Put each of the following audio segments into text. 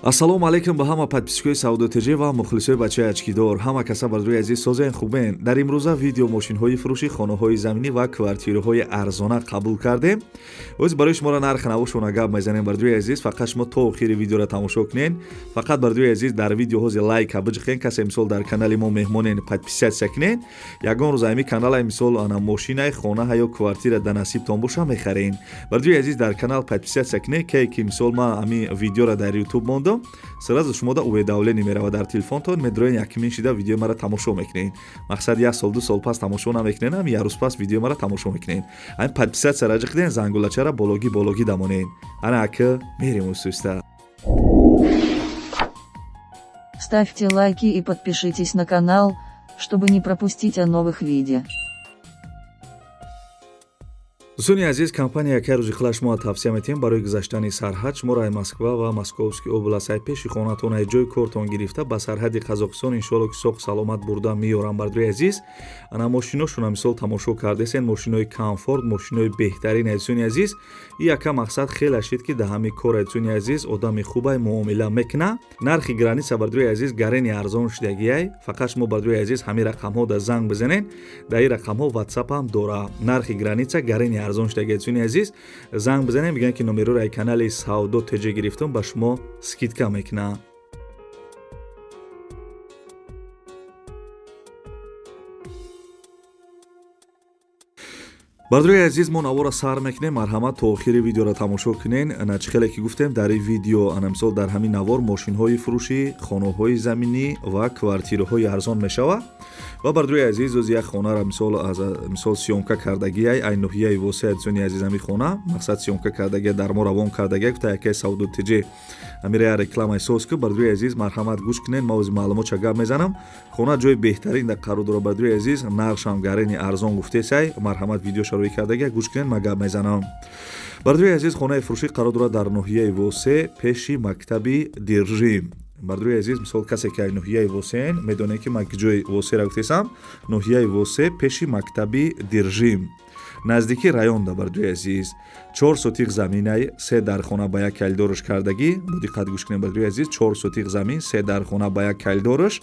Ассалому алайкум ба ҳама подписчикои Савдо ТЖ ва мухлисои бачаи очкидор. Ҳама каса бардои азиз, созен, хубен. Дар имрӯза видео мошинҳои фурӯшӣ, хонаҳои заминӣ ва квартираҳои арзона қабул кардем. Оз барои шуморо нарх навошона гап мезанем, бардои азиз. Фақат шумо то охири видеоро тамошо кунен. Фақат, бардои азиз, дар видео ҳози лайка биҷиқен. Касе мисол дар канали мо меҳмонен, подписаться кунен. Ягон рӯз ами каналай мисол ана мошинай, хона ё квартира да насибтон боша, мехарен. Бардои азиз, дар канал подписаться кунен, ке ки мисол ман ами видеоро дар YouTube мондам, сразу шумо да уведомление меравад дар телефонтон, медроен, якмин шида видеои мара тамошо мекунед. Мақсад, як сол, 2 сол пас тамошо намекунед, ам як рӯз пас видеои мара тамошо мекунед. Ҳамин подписаться раҷиқиден, зангулачара бологӣ бологӣ дамонед. Ана ака, мерем усуста. Ставьте лайки и подпишитесь на канал, чтобы не пропустить о новых видео. Дӯстони азиз, компания яке рӯзи хила шумо тавсия метиҳем барои гузаштани сарҳад. Шуморо ай Москва ва Московский област, ай пеши хонатон, ай ҷои кортон гирифта, ба сарҳади Қазоқистон иншоалло ки соқ саломат бурда меёрам. Бардои азиз, ана мошиношона мисол тамошо кардесен, мошинои комфорт, мошинои беҳтарин. Азизони азиз, и яка мақсад хеле шид, ки да ҳами кор, азизони азиз, одами хубай муомила мекуна. Нархи граница, бардои азиз, гарени арзон шудагиай. Фақат шумо, бардои азиз, ҳамин рақамҳо да занг бизанен. Дар ин рақамҳо ватсапам дора. Нархи граница гарени арзон шудаги. Азизони азиз, занг бизанем, бигӯянд ки номероро ай канали Савдо ТЖ гирифтум, ба шумо скидка мекунам. Бардорои азиз, мо навора сар мекунем. Марҳамат, то охири видеоро тамошо кунен. Ана чӣ хеле ки гуфтем, дар ин видео, ана мисол дар ҳамин навор мошинҳои фурӯшӣ, хонаҳои заминӣ ва квартираҳои арзон мешавад. Ва, бардорои азиз, ози як хонара мисол аз мисол съёмка кардагиай ай ноҳияи Восе. Азизони азиз, ҳамин хона мақсад съёмка кардагия, дар мо равон кардагия, гуфта якай Савдо ТЖ амира я рекламаи соз ку. Бардорои азиз, марҳамат, гӯш кунен, ма ози маълумотша гап мезанам. Хона ҷои беҳтарин дар қарор дорад. Бардорои азиз, нархшам гарени арзон гуфтесай. Марҳамат, видеоша рӯй кардагия, гӯш кунен, ма гап мезанам. Бардорои азиз, хонаи фурӯшӣ қарор дорад дар ноҳияи Восе, пеши мактаби Диржим. Бардорои азиз, мисол касе ки ай ноҳияи Восеен, медонед, ки ман ҷои Восера гуфтесам. Ноҳияи Восе, пеши мактаби Диржим, наздики районда. Бардорои азиз, 4 сотих заминай, се дархона ба як калидорш кардагӣ. Бо диққат гӯш кунед, бардорои азиз: 4 сотих замин, се дархона ба як калидорш,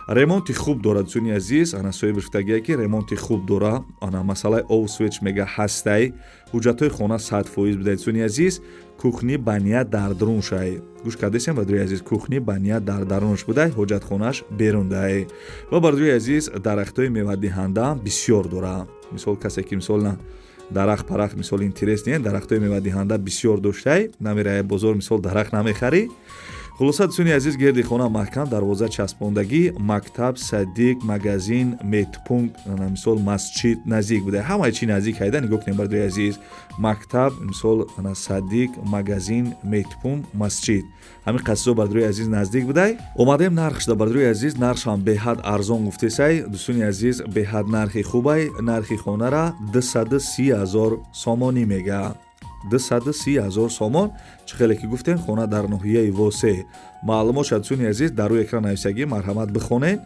ремонти хуб дорад. Дӯстони азиз, ана соҳибаш гуфтагие, ки ремонти хуб дора. Ана масъалаи ов, свет мега ҳастай. Ҳуҷҷатҳои хона 100% буда. Дӯстони азиз, кухни баня дар даруншай. Гӯш кардесем, бардорои азиз? Кухни баня дар дарунш будай, ҳоҷатхонааш берундай. Ва, бардорои азиз, дарахтҳои мевадиҳандаам бисёр дора. Мисол касе ки мисол на дарахт парахт мисол интерес не, дарахтҳои мевадиҳанда бисёр доштай, намерая бозор, мисол дарахт намехарӣ. Хулоса, дӯстони азиз, гирди хона маҳкам, дарвоза часпондагӣ, мактаб, садик, магазин, медпункт, мисол масҷид наздик буда, ҳамаи чи наздик ҳайда. Нигоҳ кунем, бардои азиз: мактаб, мисол садик, магазин, медпункт, масҷид, ҳамин қасизо, бардорои азиз, наздик будай. Омадем нарх шуда, бардорои азиз, нархшам беҳад арзон гуфтесай. Дӯстони азиз, беҳад нархи хубай. Нархи хонара 230 000 сомонӣ мега, 230 000 сомон. Чӣ хеле ки гуфтем, хона дар ноҳияи Восе. Маълумот шад, дӯстони азиз, дар рӯи экран нависагӣ, марҳамат, бихонед.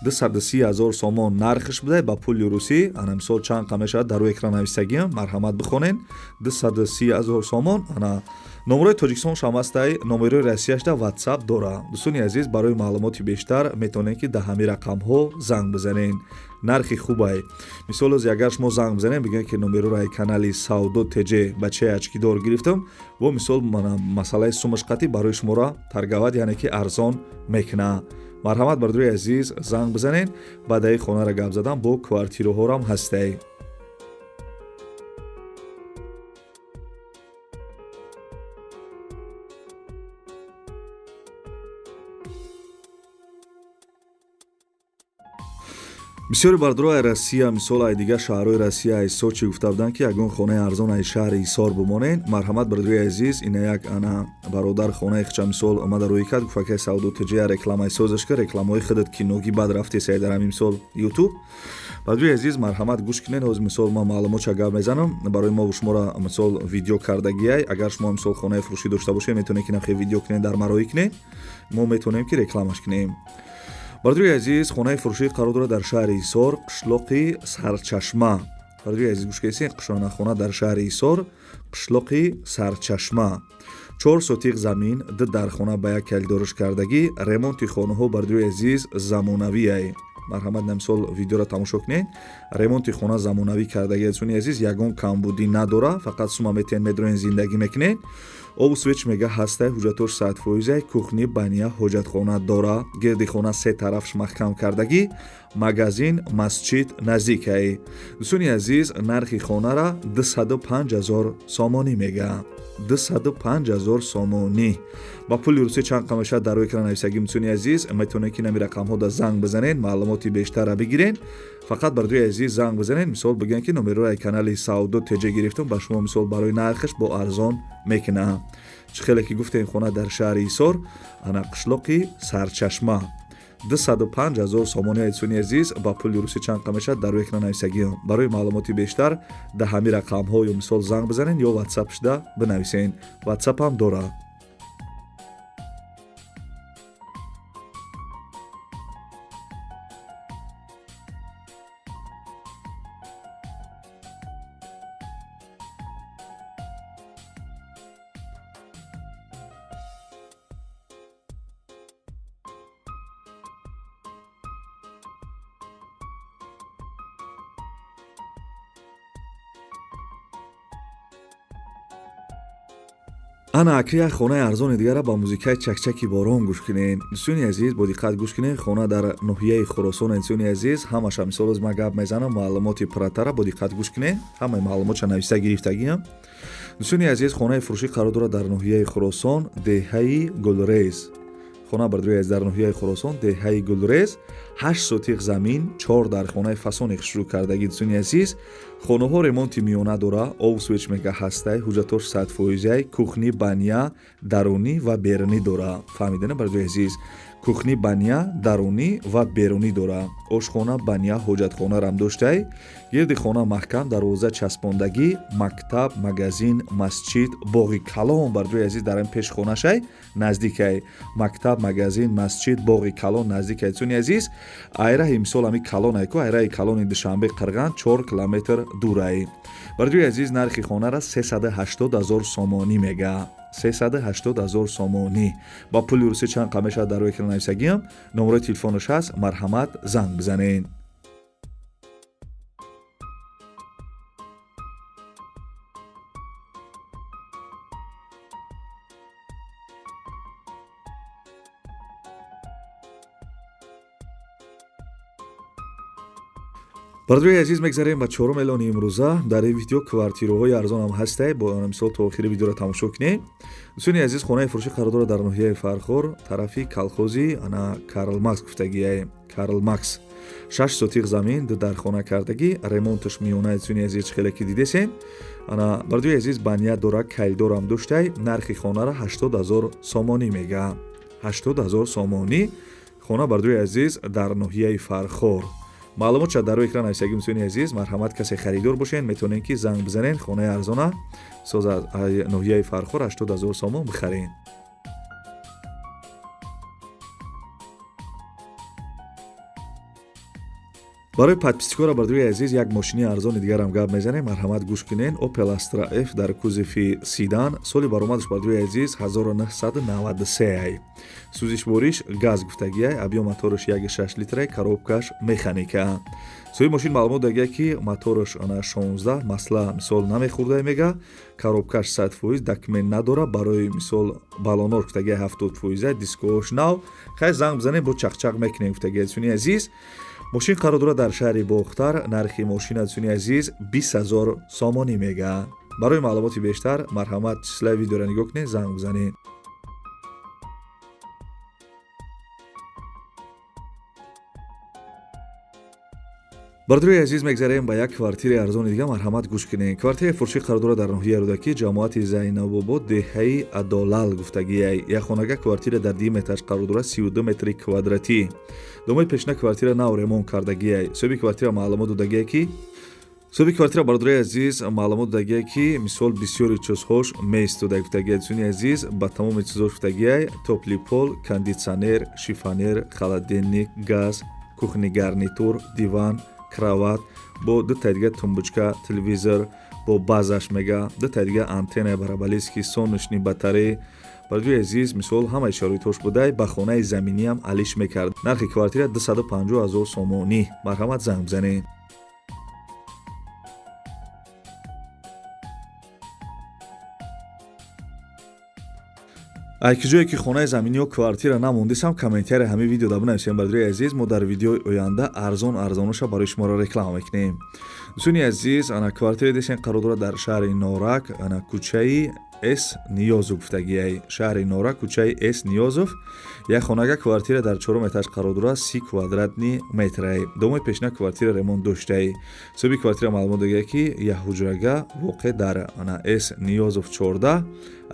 230 000 сомон нархш будай ба пули русӣ. Ана мисол чанд қа мешавад, дар рӯи экран нависагиам, марҳамат, бихонед. 230 000 сомон. Ана номерои Тоҷикистон шам ҳастай, номерои Россияшда ватсап дора. Дӯстони азиз, барои маълумоти бештар метавонед, ки дар ҳамин рақамҳо занг бизанед. Нархи хубай. Мисол ози агар шумо занг бизанед, бигӯед, ки номероро ай канали Савдо ТЖ бачаи очкидор гирифтам, бо мисол масъалаи сумаш қатӣ барои шуморо торговать, яъне ки арзон мекунад. Марҳамат, бардорои азиз, занг бизанед. Баъдаи хонара гап задан бо квартираҳорам ҳастай. Бисёри бардорои Россия, мисол ай дигар шаҳрҳои Россия, ай Сочи гуфта буданд, ки ягон хонаи арзон ай шаҳри Ҳисор бимонед. Марҳамат, бардорои азиз, ина як ана бародар хонаи хича мисол омада рӯй кард, гуфт: «Акай Савдо ТЖ, рекламаи созаш ка, рекламаҳои худат киноги бад рафтесай дар ҳамин мисол Ютуб». Бардорои азиз, марҳамат, гӯш кунед. Ҳозир мисол ман маълумотша гап мезанам барои мо шуморо. Мисол видео кардагиай. Агар шумо мисол хонаи фурӯшӣ дошта бошед, метавонед, ки нахе видео кунед, дар мароӣ кунед, мо метавонем, ки рекламаш кунем. Бардорои азиз, хонаи фурӯшӣ қарор дорад дар шаҳри Ҳисор, қишлоқи Сарчашма. Бардорои азиз, гӯш кардед? Хона дар шаҳри Ҳисор, қишлоқи Сарчашма. 4 сотиқ замин, 2 дархона ба як калидорш кардагӣ, ремонти хонаҳо бардои азиз замонавиай. Марҳамат, намисол видеоро тамошо кунед. Ремонти хона замонавӣ кардагӣ, дӯстони азиз, ягон камбудӣ надора, фақат сума метиҳен, медроен, зиндагӣ мекунед. Обу свеч мега ҳастай, ҳуҷҷатош 100%, кухни, баня, ҳоҷатхона дора, гирди хона се тарафш маҳкам кардагӣ, магазин, масҷид наздикай. Дӯстони азиз, нархи хонара 205 000 сомонӣ мега. 205 000 сомонӣ. Ба пули русӣ чанд қам мешавад дар рӯи экран нависагӣ, дӯстони азиз, метавонед ки нами рақамҳо да занг бизанед, маълумоти бештарра бигиред. Фақат бардои азиз занг бизанед, мисол бигӯянд ки номерои канали Савдо ТЖ гирифтам, ба шумо мисол барои нархаш бо арзон мекунам. Чӣ хеле ки гуфтем, хона дар шаҳри Ҳисор, ана қишлоқи Сарчашма, 205 000 сомонӣ, дӯстони азиз, ба пули русӣ чанд қам мешавад дар рӯи экран нависагӣ. Барои маълумоти бештар дар ҳамин рақамҳо ё мисол занг бизанед ё ватсап шуда бинависед. Ватсап ҳам дора. Ана акри як хонаи арзони дигара ба музикаи чакчаки борон гӯш кунед. Дӯстони азиз, бо диққат гӯш кунед. Хона дар ноҳияи Хуросон, дӯстони азиз, ҳамаша мисол оз ман гап мезанам, маълумоти пурратара бо диққат гӯш кунед. Ҳамаи маълумотша нависта гирифтагиам. Дӯстони азиз, хонаи фурӯшӣ қарор дорад дар ноҳияи Хуросон, деҳаи Гулрез. Хона бардои аз дар ноҳияи Хуросон, деҳаи Гулрез, 8 сотиқ замин, 4 дархонаи фасони хушрӯ кардагӣ, дӯстони азиз. Хонаҳо ремонти миёна дора, об свеч мега ҳастай, ҳуҷҷатош 100%, кухни, баня, дарунӣ ва берунӣ дора. Фаҳмидена, бардои азиз? Кухни, баня, дарунӣ ва берунӣ дора. Ошхона, баня, ҳоҷатхонарам доштай. Гирди хона маҳкам, дарвоза часпондагӣ, мактаб, магазин, масҷид, боғи калон бардои азиз дар ин пеш хонашай наздикай. Мактаб, магазин, масҷид, боғи калон наздикай, дӯстони азиз. Айраҳи мисол ҳами калон айку, айраҳи калони Душанбе Қирған 4 километр дурай. Бардои азиз, нархи хонара 380 000 сомонӣ мега. 380 000 сомонӣ. Ба пули русӣ чанд қам мешавад дар рӯи экран нависагиам. Номерои телефонаш ҳаст, марҳамат, занг бизанед. Бардои азиз, мегзарем ба чорум эълони имрӯза. Дар ин видео квартираҳои арзонам ҳастай, бо мисол то охири видеоро тамошо кунед. Дӯстони азиз, хонаи фурӯшӣ қарор дорад дар ноҳияи Фархор, тарафи колхози ана Карл Маркс гуфтагиай. Карл Маркс. 6 сотиқ замин, 2 дархона кардагӣ, ремонташ миёна, дӯстони азиз, чӣ хеле ки дидесен. Ана бардои азиз, баня дора, калидорам доштай. Нархи хонара 80 000 сомонӣ мега. 80 000 сомонӣ. Хона бардои азиз дар ноҳияи Фархор. Маълумот шад дар рӯи экран нависагӣ, дӯстони азиз, марҳамат, касе харидор бошед, метавонед ки занг бизанед, хонаи арзона соз аз ноҳияи Фархор 80 000 сомон бихаред. Барои подписчикора бардои азиз як мошини арзони дигарам гап мезанем, марҳамат гӯш кунед. Opel Astra F дар кузови седан, соли баромадаш бардои азиз 1993 ай. Сӯзишвориш газ гуфтагиай, объём мотораш 1.6 литрай, коробкаш механика. Соҳиби мошин маълумот дагия ки мотораш ана 16 масла мисол намехӯрдай мега, коробкаш 100%, документ надора, барои мисол балонор гуфтагиай 70%, дискош нав. Хай занг бизанем, бо чақчақ мекунем гуфтагиай, дӯстони азиз. Мошин қарор дорад дар шаҳри Бохтар, нархи мошина, дӯстони азиз, 20 000 сомонӣ мега. Барои маълумоти бештар марҳамат, числаи видеоро нигоҳ кунед, занг бизанед. Бардои азиз, мегзарем ба як квартираи арзони дига, марҳамат гӯш кунед. Квартираи фурӯшӣ қарор дорад дар ноҳияи Рӯдакӣ, ҷамоати Зайнабобод, деҳаи Адолал гуфтагиай. Як хонага квартира дар 2 метраш қарор дорад, 32 метри квадратӣ. Домои пешина квартира нав ремонт кардагиай. Соҳиби квартира маълумот додагиай ки соҳиби квартира бародарои азиз маълумот додагиай ки мисол бисёри чизҳош меистода гуфтагиай, дӯстони азиз, ба тамоми чизҳош гуфтагиай: тёплый пол, кондитсионер, шифоньер, холодильник, газ, кухни гарнитур, диван, кровать, бо ду та дига тумбочка, телевизор, Бо базаш мега, дута дига антеннаи параболический, солнечный батарея. Бародари азиз, мисол ҳамаи шароитҳош будай, ба хонаи заминиам алиш мекард. Нархи квартира 250 000 сомонӣ. Марҳамат, занг бизанед. Ай ки ҷое ки хонаи заминиё квартира намондисам, комментария ҳамин видео да бинависем. Бародари азиз, мо дар видеои оянда арзон арзоноша барои шуморо реклама мекунем. Дӯстони азиз, ана квартира десен қарор дорад дар шаҳри Норак, ана кӯчаи С Ниёзов гуфтагиай. Шаҳри Норак, кӯчаи С Ниёзов. Як хонага квартира дар чорум этаж қарор дорад, 30 квадратный метрай. Домои пешина квартира ремонт доштай. Соҳиби квартира маълумот додагия, ки як ҳуҷрага воқеъ дар ана С Ниёзов 14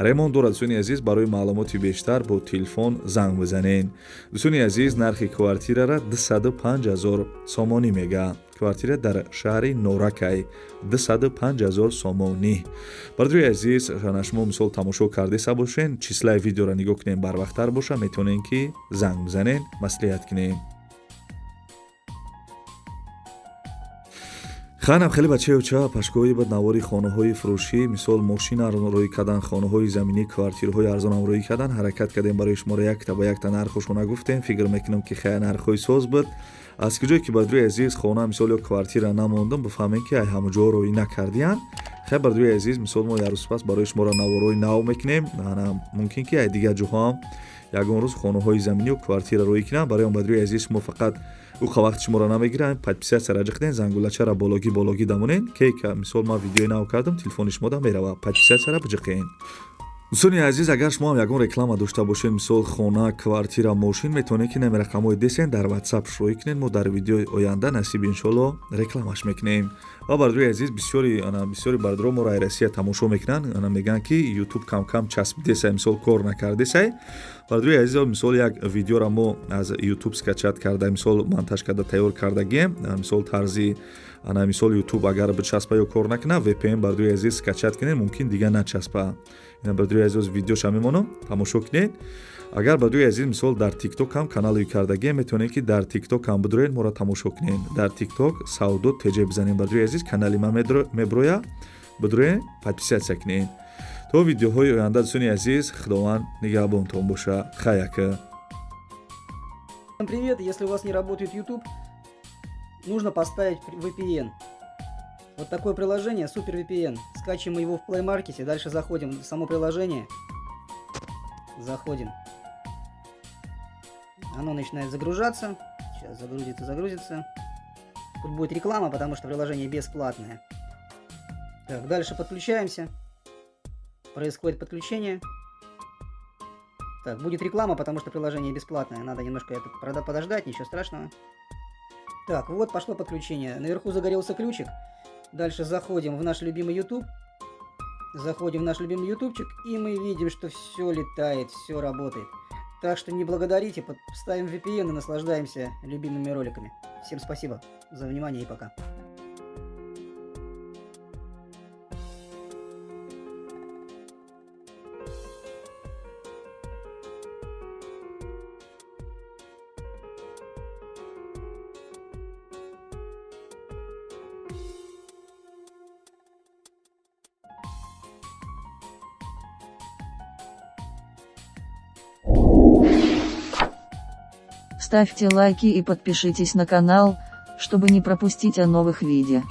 ремонт дорад. Дӯстони азиз, барои маълумоти бештар бо телефон занг бизанед. Дӯстони азиз, нархи квартирара 205 000 сомонӣ мега. Квартира дар шаҳри Норакай, 205 000 сомонӣ. Бародари азиз, ана шумо мисол тамошо кардеса бошен, числаи видеоро нигоҳ кунем, барвақттар боша, метавонем ки занг бизанед, маслиҳат кунем. Хайнам хеле бачаюча пашкоҳои бад навори хонаҳои фурӯшӣ, мисол мошин арзон рӯй кардан, хонаҳои заминӣ, квартираҳои арзонам рӯй кардан. Ҳаракат кардем барои шуморо якта ба якта нархошона гуфтем. Фикр мекунам, ки хая нархҳои соз буд. Аз куҷое ки, бародари азиз, хона мисол ё квартира намондум, бифаҳмем, ки ай ҳамаҷо рӯй накардиян. Хай, бародари азиз, мисол мо як рӯз пас барои шуморо наворҳои нав мекунем. Мумкин ки ай дигар ҷоҳоам ягон рӯз хонаҳои заминӣ ё квартира рӯй кунам. Барои он, бародари азиз, шумо фақат уқа вақти шуморо намегирам, подписаться ҷиқден, зангулачара бологӣ бологӣ дамонен, ки мисол ман видеои нав кардам, телефони шумо да мерава, подписаться биҷиқен. Дӯстони азиз, агар шумо ҳам ягон реклама дошта бошед, мисол хона, квартира, мошин, метавонед ки нами рақамҳои десен дар WhatsApp шӯӣ кунед. Мо дар видеои оянда, насиб иншоалло, рекламаш мекунем. Ва бародари азиз, бисёри бародаро моро ай Россия тамошо мекунанд, ана мегӯянд, ки YouTube камкам часпидесай, мисол кор накардесай. Бародари азиз, мисол як видеоро мо аз YouTube скачать карда, мисол монтаж карда тайёр кардагием. Мисол тарзи ана мисол YouTube агар бичаспа ё кор накуна, VPN, бародари азиз, скачать кунед, мумкин дигар начаспа. Ина, бародари азиз, видеоша мемонам, тамошо кунед. Агар, бародари азиз, мисол дар ТикТок ҳам канали кардагием, метавонед ки дар ТикТок ҳам бидуроед, моро тамошо кунед. Дар ТикТок Савдо ТЖ бизанед, бародари азиз, канали ман меброя, бидуроед, подписаться кунед. То видеоҳои оянда, дӯстони азиз, Худованд нигаҳбонтон боша. Хаяка. Привет, если у вас не работает YouTube, нужно поставить VPN. Вот такое приложение, Super VPN. Скачиваем его в Play Market, дальше заходим в само приложение. Заходим. Оно начинает загружаться. Сейчас загрузится, загрузится. Тут будет реклама, потому что приложение бесплатное. Так, дальше подключаемся. Происходит подключение. Так, будет реклама, потому что приложение бесплатное. Надо немножко это подождать, ничего страшного. Так, вот пошло подключение. Наверху загорелся ключик. Дальше заходим в наш любимый YouTube. Заходим в наш любимый ютубчик, и мы видим, что все летает, все работает. Так что не благодарите, ставим VPN и наслаждаемся любимыми роликами. Всем спасибо за внимание и пока. Ставьте лайки и подпишитесь на канал, чтобы не пропустить о новых видео.